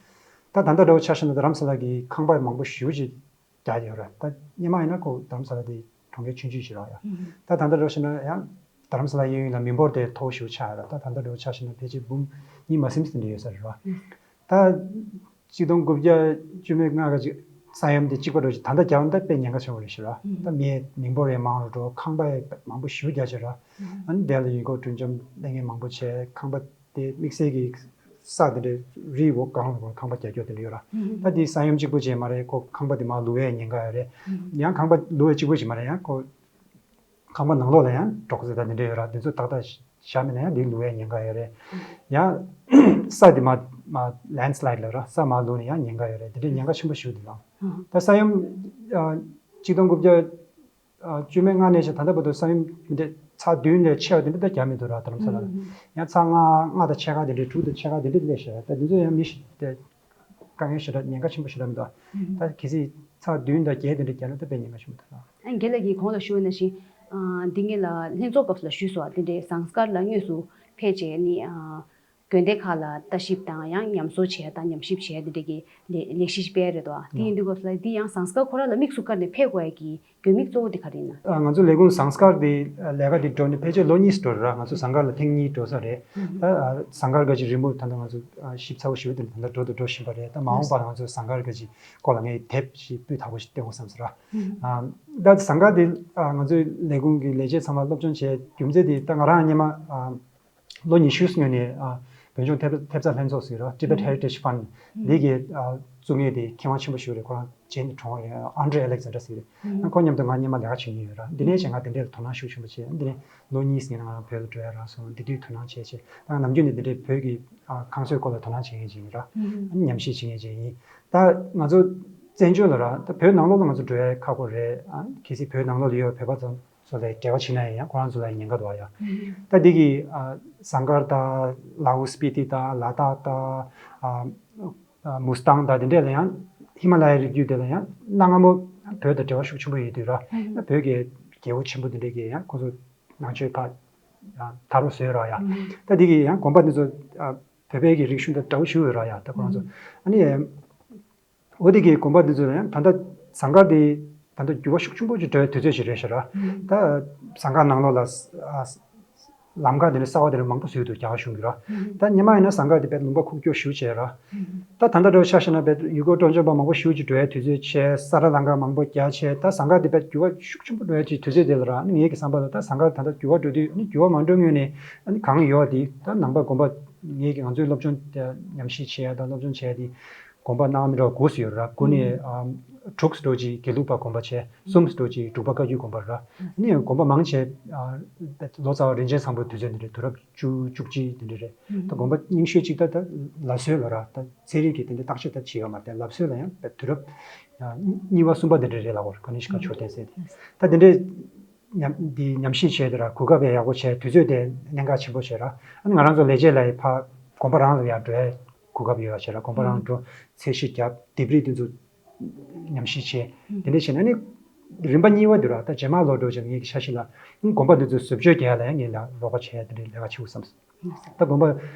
ད་ད་ལྟ་འདྲ་བོ་ཆ་བཞག་ན་རྡ་རམ་ས་ལ་གི་ཁང་པ་མང་པོ་ཞེ་པོ་ཅིག་བརྒྱབ་ཡོད་ར། ད་སྔོན་མ་ཡིན་ན་ཁོ་རྡ་རམ་ས་ལ་དེ་གྲོང་ཁྱེར་ཆུང་ཆུང་ཞིག་ར་ཡ། ད་ད་ལྟ་འདྲ་བོ་བྱས་ན་ཡང་རྡ་རམ་ས་ལ་གཡས་གཡོན་ལ་མི་འབོར་དེ་མཐོ་པོ་ཞེ་པོ་ཆགས་ཡོད་ར། ད་ད་ལྟ་འདྲ་བོ་ཆ་བཞག་ན་ཕལ་ཆེར་འབུམ་གཉིས་མ་ཟིན་ཙམ་དེ་འདྲ་ཡོད་ས་རེད་ར། ད་གཅིག་སྟོང་དགུ་བརྒྱ་བཅུ་མེད་ལྔ་ག་ཅིག་ས་ཡོམ་དེ་གཅིག་པ་འདྲ་ཅིག་ད་ལྟ་རྒྱབ་ན་ད་དཔེ་ཉེན་ཁ་ཆེན་པོ་རེད་ཤག་ར། ད་མི་མི་འབོར་ཡང་མང་རུ་འགྲོ། ཁང་པ་ཡང་མང་པོ་ཞེ་པོ་རྒྱག་བྱས་ར། ཨ་ནི་དེ་ལ་ཡུལ་སྐོར་འགྲོ་འཆམ་སླེབས་མཁན་མང་པོ་བྱས། ཁང་པ་དེ་དམིགས་བསལ་གྱི་ས་དེ་འདྲ་རིའི་འོག་སྒང་ལ་ཁང་པ་རྒྱག་རྒྱུ་དེ་འདྲ་ཡོད་ར། ད་དེ་ས་ཡོམ་གཅིག་པོ་ཅིག་མ་རེད། ཁོ་ཁང་པ་དེ་མར་ལུག་ཡས་ཉེན་ཁ་ཡོད་རེད། ཡང་ཁང་པ་ལུག་ཡས་གཅིག་པོ་ཅིག་མ་རེད། ཡང་ཁོ་ཁང་པ་ནང་ལོགས་ལ་ཡང་སྒྲོག་ཙེ་དང་དེ་འདྲ་ཡོད་ར། དེ་ཚོ་ཏག་ཏག་བཞག་མེད་ན་ཡང་དེ་ལུག་ཡས་ཉེན་ཁ་ཡོད་རེད། ཡང་ས་དེ་མར་མར་ལེན་སི་ལའེད་ལབ་ར། ས་མར་ལུག་ནས་ཡང་ཉེན་ཁ་ཡོད་རེད། དེ་འདྲའི་ཉེན་ཁ་ཆེན་པོ་ཞིག་འདུག་ལ། ད་ས་ཡོམ་ཨ་གཅིག་སྟོང་དགུ་བརྒྱ་ཨ་བཅུ་མེད་ལྔ་ནས་བྱས་ད་ལྟ་བར་དུ་ས་ཡོམ་དེ་འདྲ་ཚེག་བདུན་ལས་ཆེ་བ་དེ་འདྲ་ད་བརྒྱབ་མི་འདུག་ར། རྡ་རམ་ས་ལ་ལ་ཡང་ཚེག་ལྔ་ལྔ་དང་ཕྱེད་ཀ་དེ་འདྲ། དྲུག་དང་ཕྱེད་ཀ་དེ་འདྲ་སླེབས་ཤག་ད་དེ་ཚོ་ཡང་མི་ཞིག་དེ་དཀའ་ངལ་ཞེ་དྲག་ཉེན་ཁ་ཆེན་པོ་ཞེ་དྲག་མི་འདུག་ད་གལ་སྲིད་ཚེག་བདུན་དང་བརྒྱད་དེ་འདྲ་བརྒྱབ་ན་ད་དཔེ་ཉེན་ཁ་ཆེན་པོ་འདུག་ལ། རྒན་ལགས་ཀྱིས་གོང་ལ་ཞུས་པ་ནང་བཞིན་ཨ་འདི་ངེད་ལ་ལྷན་ཚོགས་སྐབས་སུ་ལ་ཞུས་སོང་། དེ་འདྲའི་ཟངས་དཀར་ལ་དངོས་སུ་ཕེབས་བྱས་ནི་ཨ་དགོན་སྡེ་ཁག་ལ་ལྟ་ཞིབ་དང་ཡང་ཉམས་གསོ་བྱས་དང་ཉམས་ཞིབ་བྱས་དེ་འདྲ་གི་ལས་ལས་གཞི་སྤེལ་རེད་དོ། དེ་ཡིན་དུས་སྐབས་སུ་ལ་འདི་ཡང་ཟངས་དཀར་ཁོ་རང་ལ་དམིགས་སུ་བཀར་ནས་ཕེབས་དགོས་ཡ་གི་དགོས་དམིགས་གཙོ་བོ་དེ་ག་རེ་ཡིན་ན། ང་ཚོ་ལས་ཁུངས་ཟངས་དཀར་དེ་ལས་ཀ་དེ་འགྲོ་ནས་ཕལ་ཆེར་ལོ་གཉིས་འགྲོ་རེད་ར། ང་ཚོ་ཟངས་དཀར་ལ་ཐེངས་གཉིས་འགྲོ་ས་རེད། ད་ཟངས་དཀར་ག་ཅིག་རི་མོ་ད་ལྟ་ང་ཚོ་ཞིབ་ཚགས་པོ་ཞེ་པོ་དེ་ད་ལྟ་འགྲོ་དང་འགྲོ་བཞིན་པ་རེད། ད་མ་འོངས་པ་ང་ཚོ་ཟངས་དཀར་ག་ཅིག་སྐོར་ལ་ངས་དེབ་ཞིག་སྤུས་དག་པོ་ཞིག་བཏོན་དགོས་བསམ་སོང་ར། ད་ཟངས་དཀར་དེ་ང་ཚོའི་ལས་ཁུངས་ཀྱི་ལས་བྱེད་ཚང་མ་སློབ་སྦྱོང་བྱས། རྒྱུ་མཚན་དེ་ད་ང་རང་སྔོན་མ་ལོ་ཉི་ཤུ་སྔོན་ནས་ཨ་བོད་ལྗོངས་ཐེབས་ཐེབས་རྩ་ལྷན་ཚོགས་ཟེར་རོ། Tibet Heritage Fund འདི་གི་ཨ་བཙུགས་མཁན་དེ་མཁས་དབང་ཆེན་པོ་ཞིག་རེད། ཁོ་རང་རྗེས་ནས་གྲོངས་པ་རེད། Andre Alexander ཟེར་རེད། ཨ་ཁོ་མཉམ་དུ་ང་སྔོན་མ་ལས་ཀ་བྱེད་མྱོང་ཡོད་ར། འདི་ནས་བྱས་ང་དེ་འདྲའི་དོ་སྣང་ཤུགས་ཆེན་པོ་བྱས། འདི་ནས་ལོ་གཉིས་ཟིན་ན་ང་རང་བོད་ལ་འགྲོ་ཡ་རག་སོང་། འདི་དུས་དོ་སྣང་བྱས་བྱས། ད་ནམ་རྒྱུན་ནས་འདི་འདྲའི་བོད་ཀྱི་ཨ་ཁང་བཟོའི་སྐོར་ལ་དོ་སྣང་བྱེད་མཁན་ཅིག་ཡིན་ར། ཨ་ནི་ཉམས་ཞིབ་བྱེད་མཁན་ཅིག་ཡིན། ད་ང་ཚོ་བཙན་བྱོལ་ལ་ར། ད་བོད་ནང་ལོགས་ལ་ང་ཚོ་འགྲོ་ཡ་ཁག་པོ་རེད། ཨ་གལ་སྲིད་བོད་ནང་ལོགས་ལ་ཡོད་བོད་པ་ཚོ་ཚོ་ལ་འབྲེལ་བ་བྱེད་ན་ཡང་ཁོ་རང་ཚོ་ལ་ཉེན་ཁ་འདུག་ཡ། ད་འདི་གི་ཨ་ཟངས་དཀར་དང་ལའུ་སྤི་ཏི་དང་ལ་དྭགས་དང་ཨ་ཨ་མུ་སི་ཐང་དང་དེ་འདྲས་ལ་ཡང་ཧི་མ་ལ་ཡའི་རི་རྒྱུད་དེ་ལ་ཡང་གནའ་སྔ་མོ་བོད་དང་འབྲེལ་བ་ཤུགས་ཆེན་པོ་ཡོད་དུས་ར། ད་བོད་ཀྱི་རྒྱལ་པོ་ཆེན་པོ་དེ་འདྲས་ཀྱིས་ཡང་ཁོ་ཚོ་ནང་ཆོས་ཕར་ཡང་དར་རོ་བཟོས་ར་ཡ། ད་འདི་གི་ཡང་དགོན་པ་འདི་ཚོ་ཨ་བོད་པའི་གི་རིག་གཞུང་དང་འདྲ་བོ་ཞིག་ཡོད་ར་ཡ། ད་ཁོ་རང་ཚོ་ཨ་ནི། འོ་དེ་གའི་དགོན་པ་འདི་ཚོ་ལ་ཡང་ད་ལྟ་ཟངས་དཀར་དེ་ད་ལྟ་འགྱུར་བ་ཤུགས་ཆེན་པོ་ཅིག་འགྲོ་བའི་དུས་ཚོད་ཅིག་རེད་ཤག་ར། ད་ཟངས་དཀར་ནང་ལོགས་ལ་ཨ་ལམ་ཁ་དེ་འདྲ་གསར་བ་དེ་འདྲ་མང་པོ་བཟོས་འདུག་རྒྱ་གར་གཞུང་གིས་ར། ད་སྔོན་མ་ཡིན་ན་ཟངས་དཀར་དེ་དཔེ་ལུང་པ་ཁུག་ཀྱོག་ཞེ་པོ་ཅིག་ར། ད་ད་ལྟ་འདྲ་བོ་ཆ་བཞག་ན་དཔེ་ཡུལ་སྐོར་སྤྲོ་འཆམ་པ་མང་པོ་ཞེ་པོ་ཅིག་འགྲོ་བའི་དུས་ཚོད་བྱས། ས་ཁྲ་ལམ་ཁ་མང་པོ་རྒྱག་བྱས། ད་ཟངས་དཀར་དེ་དཔེ་འགྱུར་བ་ཤུགས་ཆེན་པོ་འགྲོ་བའི་དུས་ཚོད་དེ་ལ་ར། ཨ་ནི་ངེད་ཀྱི་བསམ་པ་ལ་ད་ཟངས་དཀར་ད་ལྟ་འགྱུར་བ་འགྲོ་དུས། ཨ་ནི་འགྱུར་བ་མ་འགྲོ་སྔོན་ནས་ཨ་ནི་གང་ཡོད་དེ་ད་ནང་པ་དགོན་པ་ངེད་ཀྱི་ང་ཚོའི་སློབ་སྦྱོང་དེ་ཉམས་ཞིབ་བྱས་དང་སློབ་སྦྱོང་བྱས་དེ། དགོན་པ་གནང་མི་འདྲ་དགུ་ཙམ་ཡོད་ར། དགུ་ནས་ཨ་དྲུག་ཙམ་འགྲོ་ཅིག་དགེ་ལུགས་པ་དགོན་པ་བྱས། གསུམ་ཙམ་འགྲོ་ཅིག་འབྲུག་པ་བཀའ་བརྒྱུད་དགོན་པ་ར། ཨ་ནི་དགོན་པ་མང་ཆེ་ཨ་ལོ་ཙཱ་བ་རིན་ཆེན་བཟང་པོའི་དུས་ཚོད་འདི་འདྲ། དུས་རབས་བཅུ་བཅུ་གཅིག་འདི་འདྲ་རེད། ད་དགོན་པ་རྙིང་ཤོས་གཅིག་ད་ད་ལ་སོལ་ལ་ར། ད་ཚན་རིག་གི་དེ་འདྲ་བརྟག་དཔྱད་ད་བྱས་ཡོད་མ་རེད། ལ་སོལ་ལ་ཡང་དུས་རབས་ཨ་གཉིས་པ་གསུམ་པ་འདི་འདྲ་རེད་ལ། འོ་ཀ་ནི་ཤི་ཀ་མཆོད་རྟེན་ཟེར་དེ་ད་འདི་འདྲའི། ཉམས་འདི་ཉམས་ཞིབ་བྱས་དེ་ར་གོ་སྐབས་ཡག་པོ་བྱས། དུས་ཚོད་དེ་གནད་འགག་ཆེན་པོ་བྱས་ར། ཨ་ནི་ང་རང་ཚོ་ལས་བྱེད་ལ་ཡི་ཕ་དགོན་པ་རང་ལ་ཡར་འགྲོ་ཡ་གོ་སྐབས་ཡོད་བྱས་ར། དགོན་པ་རང་འགྲོ་ཚད་གཞི་བརྒྱབ། ལྡེབས་རིས་དེ་ཚོ་ཉམས་ཞིབ་བྱས། དེ་འདྲ་བྱས་ན་ནི་རིམ་པ་གཉིས་པ་དེ་ར། ད་རྗེས་མ་ལོ་འགྲོ་བྱས་ངེད་ཀྱི་ཤ་ཤི་ལ་ཨ་ནི་དགོན་པ་དེ་ཚོ་བཟོ་བཅོས་རྒྱག་ཡ་ལ་ཡང་ངེད་ལ་རོགས་པ་བྱས་ཡ་དེ་འདྲའི་ལས་ཀ་བྱེད་དགོས་བསམ། ད་དགོན་པ་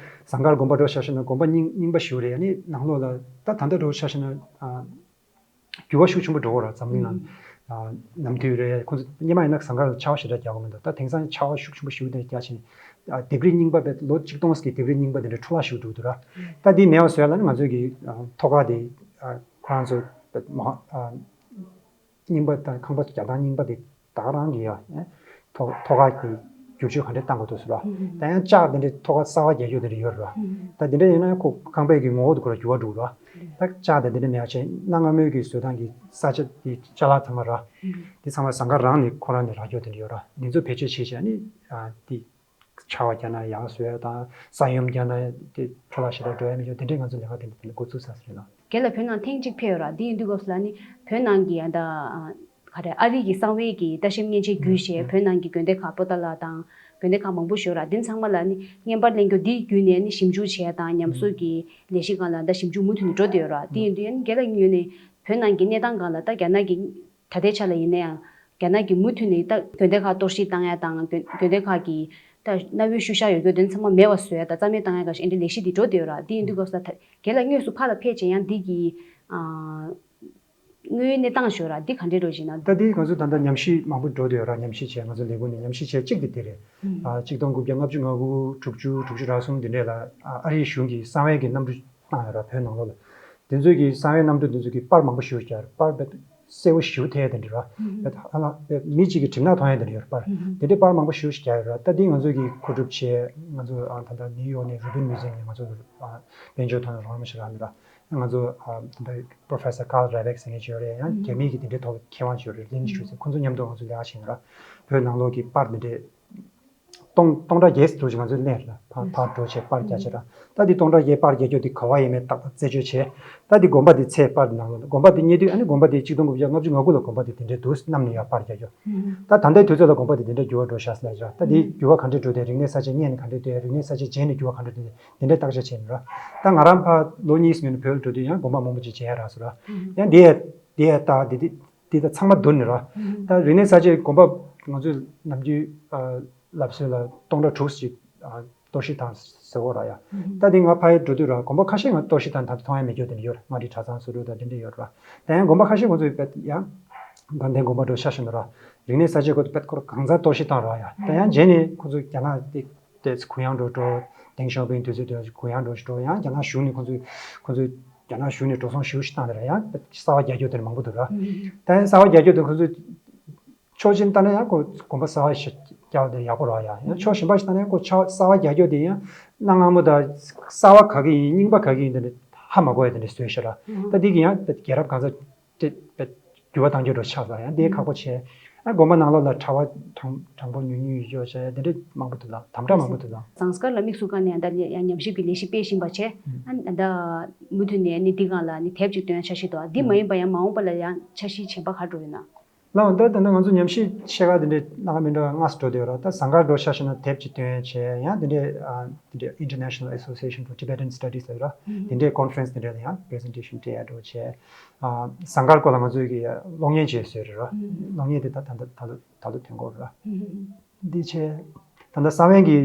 ཟངས་དཀར་དགོན་པ་འགྲོ་ཤ་ཤི་ན་དགོན་པ་རྙིང་རྙིང་པ་ཞིག་རེད། ཨ་ནི་ནང་ལོགས་ལ་ད་ད་ལྟ་འགྲོ་ཤ་ཤི་ན་ཨ། འགྱུར་བ་ཤུགས་ཆེན་པོ་འགྲོ་གི་རེད། འཛམ་གླིང་ནང་ཨ་ནམ་དུས་རེད། ཁོང་ཚོ་སྔོན་མ་ཡིན་ན་ཟངས་དཀར་ལ་ཆར་པ་ཞེ་དྲག་རྒྱག་གི་མི་འདུག་ད་དེང་སང་ཆར་པ་ཤུགས་ཆེན་པོ་ཞེ་པོ་དེ་རྒྱག་བྱས་ནས་ཨ་ལྡེབས་རིས་རྙིང་པ་དཔེ་ལོ་གཅིག་སྟོང་ཙམ་གྱི་ལྡེབས་རིས་རྙིང་པ་དེ་འདྲ་འཕྲོ་བརླག་ཞིག་འགྲོ་འདུག་ར། ད་འདི་མེད་པ་བཟོ་ཡ་ལ་ནི་ང་ཚོས་ཀྱི་ཨ་ཐོག་ཁ་དེ་ཨ་ཁོ་རང་ཚོ་མ་ཨ་རྙིང་པ་དང་ཁང་པ་རྒྱག་སྟངས་རྙིང་པ་དེ་ད་ག་རང་གི་ཡ། ཐོག་ཐོག་ཁ་གི་བསྒྱུར་བཅོས་ག་འདྲས་བཏང་དགོས་འདུག་ཟེར་ར། ད་ཡང་ལྕགས་དེ་འདྲས་ཐོག་ཁ་གསར་པ་རྒྱག་རྒྱུ་དེ་འདྲས་ཡོད་ར། ད་དེ་འདྲས་ཡིན་ན་ཁོ་ཁང་པའི་གི་ངོ་བོ་དེ་ཁོ་ར་འགྱུར་བ་འགྲོ་ར། ད་ལྕགས་དེ་འདྲས་མེད་པ་བྱས་གནའ་སྔ་མོའི་གི་བཟོ་སྟངས་ཀྱི་ས་ཆ་དེ་ཅ་ལག་ཚང་མ་ར། དེ་ཚང་མ་ཟངས་དཀར་རང་ནས་ཁོ་རང་ནས་རག་རྒྱུ་དེ་འདྲས་ཡོད་ར། དེ་ཚོ་བེད་སྤྱོད་བྱས་བྱས་ནི་ཨ་དེ་ཆར་པ་རྒྱག་ན་ཡག་བཟོ་ཡ་དང་ས་ཡོམ་རྒྱག་ན་དེ་འཕྲོ་བརླག་ཞེ་དྲག་འགྲོ་ཡ་མི་འགྲོ། དེ་འདྲས་ང་ཚོ་ལས་ཀ་དེ་འདྲས་དེ་འདྲས་འགོ་བཙུགས་ས་ཟེར་ལ། རྒན་ལགས་བོད་ནང་ཐེངས་གཅིག་ཕེབས་ཡོད་ར། དེ་ཡིན་དུས་སྐབས་སུ་ལ་ནི་བོད་ནང་གི་ཡང་ད་ག་རེ་ཨ་རི་གི་གསང་བའི་གི་ལྟ་ཞིབ་མཉེན་ཆས་བརྒྱུད་བྱས་བོད་ནང་གི་དགོན་སྡེ་ཁག་པོ་ཏཱ་ལ་དང་ དགོན་སྡེ་ཁག་མང་པོ་ཞིག་ཡོད་ར། དེ་ཚང་མ་ལ་ནི་བརྙན་པར་ལེན་རྒྱུ་འདི་བརྒྱུད་ནས་ནི་ཞིབ་འཇུག་བྱས་དང་ཉམས་གསོ་གི་ལས་གཞི་སྒང་ལ་ད་ཞིབ་འཇུག་མུ་མཐུད་ནས་འགྲོ་བསྡད་ཡོད་ར། དེ་ཡིན་དུས་ཡང་རྒན་ལགས་ངོས་ནས་བོད་ནང་གི་གནས་སྟངས་སྒང་ལ་ད་རྒྱ་ནག་གི་ད་ལྟའི་ཆ་ལ་ཡིན་ན་ཡང་རྒྱ་ནག་གིས་མུ་མཐུད་ནས་ད་དགོན་སྡེ་ཁག་གཏོར་བཤིག་བཏང་ཡ་དང་དགོན་དགོན་སྡེ་ཁག་གི་ད་གནའ་བོའི་ཤུལ་བཞག་ཡོད་རྒྱུ་དེ་ཚང་མ་མེད་པ་བཟོ་ཡ་ད་རྩ་མེད་བཏང་ཡ་ག་ཞིག་ཨེ་འདྲའི་ལས་གཞི་འདི་འགྲོ་བསྡད་ཡོད་ར། དེ་ཡིན་དུས་སྐབས་སུ་ད་རྒན་ལགས་དངོས་སུ་ཕར་ལ་ཕེབས་བྱས་ཡང་འདི་གི་ཨ། དངོས་ཡོད་གནས་སྟངས་ཤོད་ར་འདི་ག་འདྲས་འགྲོ་བཞིན་ན། ད་འདི་ང་ཚོ་ད་ལྟ་ཉམས་ཞིབ་མང་པོ་འགྲོ་བསྡད་ཡོད་ར། ཉམས་ཞིབ་བྱས་ང་ཚོ་ལས་ཁུངས་ནས་ཉམས་ཞིབ་བྱས་གཅིག་དེ་དེ་རེད། ཨ་གཅིག་སྟོང་དགུ་བརྒྱ་ལྔ་བཅུ་ང་དགུ་དྲུག་ཅུ་དྲུག་ཅུ་རེ་གསུམ་དེ་འདྲས་ལ་ཨ་ཨ་རིའི་གཞུང་གིས་གསང་བའི་གི་གནམ་གྲུ་བཏང་ཡོད་ར་བོད་ནང་ལོགས་ལ། དེ་ཚོའི་གི་གསང་བའི་གནམ་གྲུ་དེ་ཚོ་གི་པར་མང་པོ་ཞིག་རྒྱག་པར་དཔེ་གསལ་པོ་ཞེ་པོ་ཐེབས་ཡ་དེ་འདྲས་ར། དཔེ་ཧ་ལམ་དཔེ་མི་གཅིག་གི་གྲིབ་ནག་མཐོང་ཡ་དེ་འདྲས་ཡོད་ར་པར། དེ་འདྲས་པར་མང་པོ་ཞིག་རྒྱག་ཡོད་ར། ད་འདི་ང་ཚོ་གི་མཁོ་སྒྲུབ་བྱས་ང་ཚོ་ཨ་ད་ལྟ་ནིའུ་ཡོག་ནས་རུ་བིན་མིའུ་ཛིམ་ནས་ང་ཚོ་ཨ་དཔལ་འབྱོར་ཐོག་ནས་རོགས་རམ་ཞིག་རག་ནས་ར། ང་ཚོ་ཨ་ད་ལྟ་Professor Carl Rabeck ཟེར་མཁན་ཅིག་ཡོད་རེད། ཡང་རྒྱ་མི་གི་དེ་འདྲའི་ཐོག་ལ་མཁས་དབང་ཅིག་ཡོད་རེད། Lynn Schulz ཁོང་ཚོ་མཉམ་དུ་ང་ཚོ་ལས་ཀ་བྱས་ནས་ར་བོད་ནང་ལོགས་ཀྱི་པར་འདི་འདྲས་སྟོང་སྟོང་ཕྲག་བརྒྱད་ཙམ་ཅིག་ང་ཚོ་ལེན་ར་ཕར་ཕར་འགྲོ་བྱས་པར་རྒྱག་བྱས་ར། ད་འདི་སྟོང་ཕྲག་བརྒྱད་པར་རྒྱག་རྒྱུ་འདི་ག་བ་ཡིན་མེད་ཏག་ཏག་རྩད་གཅོད་བྱས། ད་འདི་དགོན་པ་འདི་ཚད་པར་འདི་ནང་ལོགས་དགོན་པ་འདི་རྙེད་དུས་ཨ་ནི་དགོན་པ་འདི་གཅིག་སྟོང་དགུ་བརྒྱ་ལྔ་བཅུ་ང་དགུ་ལ་དགོན་པ་འདི་དེ་འདྲས་འདུག་བསྣམས་ནས་ཡར་པར་རྒྱག་རྒྱུ། ད་ད་ལྟའི་དུས་ཚོད་ལ་དགོན་པ་འདི་དེ་འདྲས་འགྱུར་བ་འགྲོ་ཤག་ཟེར་ལབ་ར། ད་འདི་འགྱུར་བ་ག་འདྲས་འགྲོ་དེ་རིག་གནས་གསར་བརྗེ་སྔོན་ནས་ག་འདྲས་འདུག་རིག་གནས་གསར་བརྗེ་རྗེས་ནས་འགྱུར་བ་ག་འདྲས་འདུག་དེ་འདྲས་བརྟག་དཔྱད་བྱས་ནས་ར། ད་ང་རང་ཕར་ལོ་གཉིས་སྔོན་བོད་འགྲོ་དུས་ཡང་དགོན་པ་མང་པོ་ཅིག་མཇལ་ཡ་རག་སོང་ར། ཡང་འདི་ཡ་འདི་ཡ་ལྟ་འདི་འདི་འདི་ད་ཚང་མ་བསྡུར་ནས་ར། ད་རིག་གནས་གསར་བརྗེའི་དགོན་པ་ང་ཚོས་ནམ་རྒྱུན་ཨ་ལབ་སྲོལ་ལ་སྟོང་ཕྲག་དྲུག་ཅིག་ཨ་གཏོར་བཤིག་བཏང་ཟེར་བ་ར་ཡ། ད་འདི་ང་ཕ་ཡུལ་འགྲོ་དུས་ར་དགོན་པ་ཁ་ཤས་ང་གཏོར་བཤིག་བཏང་ད་མཐོང་ཡ་མེད་རྒྱུ་དེ་འདྲ་ཡོད་ར། མངའ་རིས་གྲྭ་ཚང་ཟུར་དུ་དང་དེ་འདྲ་ཡོད་ར། ད་ཡང་དགོན་པ་ཁ་ཤས་ང་ཚོས་དཔེ་ཡང་དགའ་ལྡན་དགོན་པ་འགྲོ་ཤ་ཞིག་འདུག་ར། རིག་གནས་གསར་བརྗེ་སྐོར་དུ་དཔེ་ཁོ་ར་གང་ཚང་གཏོར་བཤིག་བཏང་ར་ཡ། ད་ཡང་རྗེས་ནས་ཁོ་ཚོ་རྒྱ་ནག་དེ་དེ་གུ་ཡངས་འགྲོ་འགྲོ་ཏེང་ཞའོ་ཕིང་དུས་ཚོད་དེ་གུ་ཡངས་འགྲོ་ཞིག་འགྲོ་ཡང་རྒྱ་ནག་གཞུང་ནས་ཁོ་ཚོས་ཁོ་ཚོས་རྒྱ་ནག་གཞུང་ནས་འགྲོ་སོང་ཞེ་པོ་ཞིག་བཏང་དེ་ར་ཡང་གསར་པ་རྒྱག་རྒྱུ་དེ་མང་པོ་འདུག་ར། ད་ཡང་གསར་པ་རྒྱག་རྒྱུ་དེ་ཁོ་ཚོས་ཕྱོགས་གཅིག་ནས་ལྟ་ན་ཡང་ཁོ་དགོན་པ་གསར་པ་ཞིག་རྒྱག་དེ་ཡག་པོ་ར་ཡ། ཡང་ཕྱོགས་གཞན་པ་ཞིག་ལྟ་ན་ཡང་ཁོ་ཆ་གསར་པ་རྒྱག་རྒྱུ་དེ་ཡང་གནའ་སྔ་མོ་དང་གསར་པ་ག་གི་ཡིན་རྙིང་པ་ག་གི་ཡིན་དེ་འདྲ་ཧ་མ་གོ་ཡ་དེ་འདྲ་བཟོས་ཤག་ར། ད་འདི་གི་ཡང་རྒྱལ་རབས་གང་ཚ་དེ་འགྱུར་བ་གཏང་རྒྱུ་འགྲོ་ཆགས་ལ་ཡང་དེ་ཁག་པོ་བྱས། ཨ་དགོན་པ་ནང་ལོགས་ལ་གྲྭ་པ་གྲངས་གྲངས་འབོར་ཉུང་ཉུང་ཡོད་ཅོག་བྱས་དེ་འདྲ་མང་པོ་འདུག་ལ་དམ་དྲག་མང་པོ་འདུག་ལ། ཟངས་དཀར་ལ་དམིགས་སུ་བཀར་ནས་ཡང་ད་ཡང་ཉམས་ཞིབ་ཀྱི་ལས་གཞི་སྤེལ་བཞིན་པ་བྱས། ཨ་ད་མུ་མཐུད་ནས་ནི་འདི་སྒང་ལ་ནི་དེབ་ཅིག་བཏོན་འཆར་གཞི་འདུག་འདི་མ་ཡིན་པ་ཡང་མ་འོངས་པ་ལ་ཡང་འཆར་གཞི་གཞན་པ་ག་འགྲོ་ཡོད་ན། ལའོ་ད་ད་ནི་ང་ཚོ་ཉམས་ཞིབ་ཆེ་ཁག་དེ་འདྲའི་སྣ་ཁ་མི་འདྲ་བ་ལྔ་ཙམ་འགྲོ་བསྡད་ཡོད་ར། ད་ཟངས་དཀར་འགྲོ་འཆར་གཞི་ན་དེབ་ཅིག་བཏོན་བྱས་ཡང་དེ་འདྲའི་ཨ་དེ་འདྲའི་International Association for Tibetan Studies ལབ་ར། དེ་འདྲའི་conference དེ་འདྲ་ལ་ཡང་presentation སྤྲད་ཡ་འགྲོ་བྱས། ཨ་ཟངས་དཀར་སྐོར་ལ་ང་ཚོས་ཀྱི་གློག་བརྙན་ཅིག་བཟོས་རེད་ར། གློག་བརྙན་དེ་ད་ད་ད་ད་ད་ལོ་ཐོན་གོ་ར། འདི་བྱས། ད་ལྟ་གསང་བའི་གི་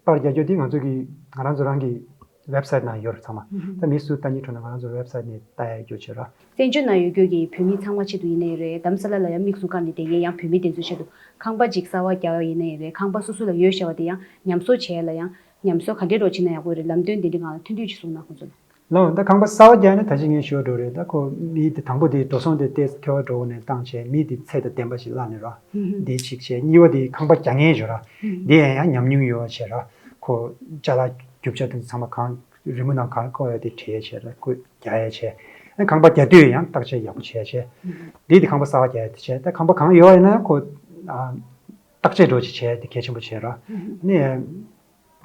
པར་རྒྱག་རྒྱུ་དེ་ང་ཚོ་གི་ང་རང་ཚོ་རང་གི་website ནང་ཡོད་རེད་ཚང་མ། ད་མི་སུ་ལྟ་སྙིང་བྲོ་ན་ང་རང་ཚོ་website ནས་ལྟ་ཡ་རྒྱུ་བྱེད་ར། བཙན་བྱོལ་ནང་ཡོད་རྒྱུ་གི་བོད་མི་ཚང་མ་ཆེད་དུ་ཡིན་ནའི་རེད། རྡ་རམ་ས་ལ་ལ་ཡང་དམིགས་སུ་བཀར་ནས་བསྡད་མཁན་ཡང་བོད་མི་དེ་ཚོའི་ཆེད་དུ་ཁང་པ་ཅིག་གསར་པ་རྒྱག་ཡ་ཡིན་ནའི་རེད། ཁང་པ་སོ་སོ་ལ་ཡོད་བྱ་བ་དེ་ཡང་ཉམས་གསོ་བྱས་ལ་ཡང་ཉམས་གསོ་ག་འདྲས་རོགས་བྱེད་ན་ཡག་པོ་རེད། ལམ་སྟོན་དེ་འདྲའི་སྒང་ལ་ཐུང་ཐུང་ཅིག་གསུངས་ན་ཁོང་ཚོ་ལ། ལའོ་ད་ཁང་པ་གསར་པ་རྒྱག་ནས་ད་ཅི་ངས་ཞུ་འགྲོ་རེད། ད་ཁོ་མི་དེ་དང་པོ་དེ་འགྲོ་སོང་དེ་ཏོག་ཙམ་ཁེ་བ་འགྲོ་ནས་བཏང་བྱས་མི་དེ་ཚད་དང་ལྡན་པ་ཞིག་གླ་ནས་ར། དེ་གཅིག་བྱས། གཉིས་པ་དེ་ཁང་པ་རྒྱག་མཁན་ཡོད་ར། དེ་ཡང་ཡང་ཉམས་མྱོང་ཡོད་བྱས་ར། ཁོ་ཅ་ལག་རྒྱུ་ཆ་དེ་ཚང་མ་གང་རི་མོ་ནང་གང་བཀོད་ཡོད་དེ་བྲིས་བྱས་ར། ཁོ་རྒྱག་ཡ་བྱས། ཨ་ཁང་པ་རྒྱག་དུས་ཡང་བརྟག་དཔྱད་ཡག་པོ་བྱས་བྱས། དེ་དེ་ཁང་པ་གསར་པ་རྒྱག་ཡ་དེ་བྱས། ད་ཁང་པ་གང་ཡོད་ཡིན་ན་ཁོ་ཨ་བརྟག་དཔྱད་འགྲོ་ཅིག་བྱས་དེ་གལ་ཆེན་པོ་བྱས་ར། ནས།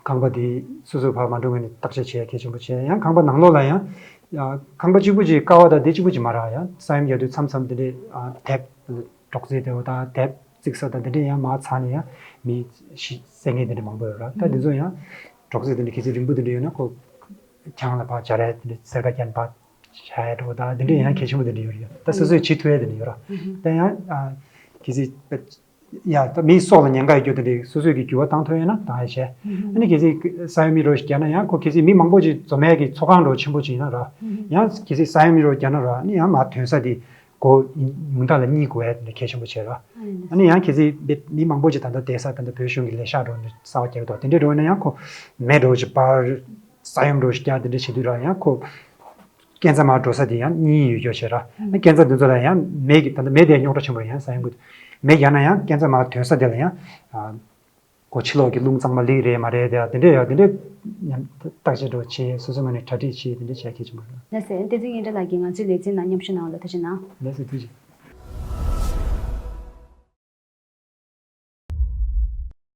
ཁང་པ་དེ་སོ་སོའི་ཕར་མ་འགྲོ་སྔོན་ནས་བརྟག་དཔྱད་བྱེད་གལ་ཆེན་པོ་བྱས། ཡང་ཁང་པ་ནང་ལོགས་ལ་ཡང་ཁང་པ་གཅིག་པུ་ཅིག་ཀ་བ་དང་དེ་གཅིག་པུ་ཅིག་མ་རག་ཡང་ས་ཡོམ་རྒྱག་དུས་མཚམས་མཚམས་དེ་འདྲའི་དེབ་སྒྲོག་ཙེ་དེ་བ་དང་དེབ་བརྩིགས་ས་དང་དེ་འདྲའི་ཡང་མར་ཚང་ནས་ཡང་མི་ཤི་བསད་མཁན་དེ་འདྲ་མང་པོ་ཡོད་ར། ད་དེ་ཚོ་ཡང་སྒྲོག་ཙེ་དེ་འདྲ་གལ་སྲིད་རིང་པོ་དེ་འདྲ་ཡོད་ན་ཁོ་གྱང་ལ་ཕར་སྦྱར་ཡ་དེ་འདྲ་སེར་ཁ་བརྒྱབ་ནས་ཕར་བཞག་ཡ་འགྲོ་ད་དེ་འདྲ་ཡང་གལ་ཆེན་པོ་དེ་འདྲ་ཡོད་རེད། ད་སོ་སོས་བྱེད་ཐུབ་ཡ་དེ་འདྲ་ཡོད་ར། ད་ཡང་གལ་སྲིད། ཡ་ད་མིའི་སྲོག་ལ་ཉེན་ཁ་ཡོད་རྒྱུ་དེ་འདྲའི་སོ་སོས་ཀྱི་འགྱུར་བ་བཏང་ཐུབ་ཡོད་ན་བཏང་ཡ་བྱས། ཨ་ནི་གལ་སྲིད་ས་ཡོམ་མི་རོ་ཞིག་བརྒྱབ་ན་ཡང་ཁོ་གལ་སྲིད་མི་མང་པོ་ཅིག་འཛོམས་ཡས་ཀྱི་ཚོགས་ཁང་རོ་ཆེན་པོ་ཅིག་ཡིན་ན་ར། ཡང་གལ་སྲིད་ས་ཡོམ་མི་རོ་བརྒྱབ་ན་ར་ཨ་ནི་ཡང་མར་ཐོན་ས་དེ་སྒོ་ཉུང་མཐའ་ལ་གཉིས་དགོས་ཡ་དེ་འདྲ་གལ་ཆེན་པོ་བྱས་ར། ཨ་ནི་ཡང་གལ་སྲིད་མི་མང་པོ་ཅིག་ད་ལྟ་བསྡད་ས་ད་ལྟ་བོད་གཞུང་གི་ལས་ཤག་རོ་འདྲ་གསར་པ་རྒྱག་གི་འདུག་དེ་འདྲའི་རོ་ཡིན་ན་ཡང་ཁོ་མེ་རོ་ཅིག་སྤར། ས་ཡོམ་རོ་ཞིག་བརྒྱབ་དེ་འདྲ་བྱེད་དུས་ར་ཡང་ཁོ་སྐས་འཛེག་མར་འགྲོ་ས་དེ་ཡང་གཉིས་ཡོད་རྒྱུ་བྱས་ར། སྐས་འཛེག་འདི་ཚོ་ལ་ཡང་མེ་གི་ད་ལྟ་མེ་དེ་རྙོག་དྲ་ཆེན་པོ་རེད། ཡང་ས་ཡོམ་གི་མེ་བརྒྱབ་ན་ཡང་སྐས་འཛེག་མར་ཐོན་ས་དེ་ལ་ཡང་སྒོ་ཕྱི་ལོགས་ཀྱི་རླུང་གཙང་མ་ལེགས་རེད་མ་རེད་དེ་དེ་འདྲ་ཡང་དེ་འདྲ་ཉམས་བརྟག་དཔྱད་འགྲོ་བྱེད་སོ་སོའི་ངོས་ནས་གྲ་སྒྲིག་བྱེད་དེ་འདྲ་བྱས་གལ་ཆེན་པོ་རེད། ལགས་སོ། བསྟན་འཛིན་སྙན་གྲགས་ལགས་ཀྱིས་ང་ཚོའི་ལེ་ཚན་ནང་མཉམ་ཞུགས་གནང་བ་ལ་ཐུགས་རྗེ་གནང་། ལགས་སོ་ཐུགས་རྗེ་ཆེ།